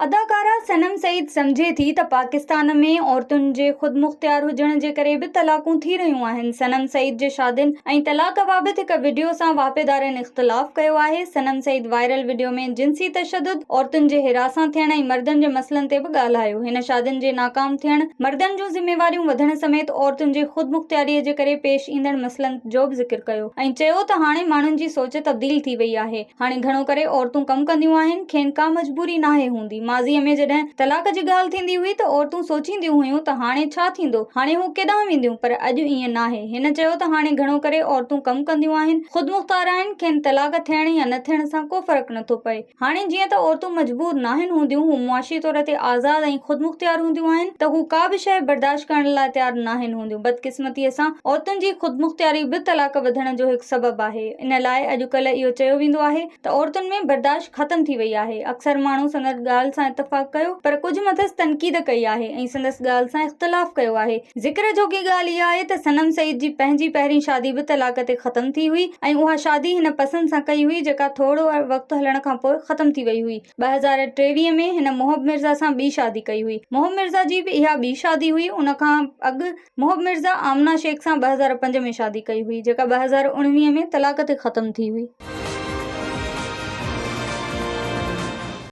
اداڪارا صنم سعيد سمجهي ٿي ته پاڪستان ۾ عورتن جي خودمختيار هجڻ جي ڪري به طلاقون ٿي رهيون آهن. صنم سعيد جي شادين ۽ طلاق بابت هڪ وڊيو سان واهپيدارن اختلاف ڪيو آهي. صنم سعيد وائرل وڊيو ۾ جنسي تشدد، عورتن جي هراسان ٿيڻ ۽ مردن جي مسئلن تي به ڳالهايو. هن شادين جي ناڪام ٿيڻ، مردن جون ذميواريون وڌڻ سميت عورتن جي خودمختياري جي ڪري پيش ايندڙ مسئلن جو به ذڪر ڪيو ۽ چيو ته هاڻي ماڻهن جي سوچ تبديل ٿي وئي آهي. هاڻي گهڻو ڪري عورتون ڪم ڪنديون آهن، کين ڪا مجبوري ناهي هوندي. ماضيء ۾ جڏهن طلاق جي ڳالهه ٿيندي هئي ته عورتون سوچينديون هيون ته هاڻي ڇا ٿيندو، هاڻي هو ڪيڏانهن وينديون، پر اڄ ائين ناهي. هن چيو ته هاڻي گهڻو ڪري عورتون ڪم ڪنديون آهن، خودمختار آهن، کين طلاق ٿيڻ يا نه ٿيڻ سان ڪو فرق نٿو پئي. هاڻي جيئن ته عورتون مجبور ناهن هونديون، هو معاشي طور تي آزاد ۽ خودمختيار هونديون آهن ته هو ڪا به شيء برداشت ڪرڻ لاء تيار ناهن هونديون. بدقسمتيء سان عورتن جي خودمختياري به طلاق وڌڻ جو هڪ سبب آهي. ان لاء اڄڪلهه اهو چيو ويندو آهي ته عورتن ۾ برداشت ختم ٿي وئي آهي. اڪثر ماڻهو سندس ڳالهه سان اتفاق ڪيو پر ڪجهه مٿس تنقيد ڪئي آهي ۽ سندس ڳالهه سان اختلاف ڪيو آهي. ذڪر جوڳي ڳالهه اها آهي ته صنم سعيد جي پنهنجي پهرين شادي به طلاق تي ختم ٿي هئي ۽ اها شادي هن پسند سان ڪئي هئي جيڪا ٿورو وقت هلڻ کانپوء ختم ٿي وئي هئي. 2023 ۾ هن محب مرزا سان ٻي شادي ڪئي هئي. محب مرزا جي به اها ٻي شادي هئي. ان کان اڳ محب مرزا آمنه شيخ سان 2005 ۾ شادي ڪئي هئي، جيڪا 2019 ۾ طلاق تي ختم ٿي هئي.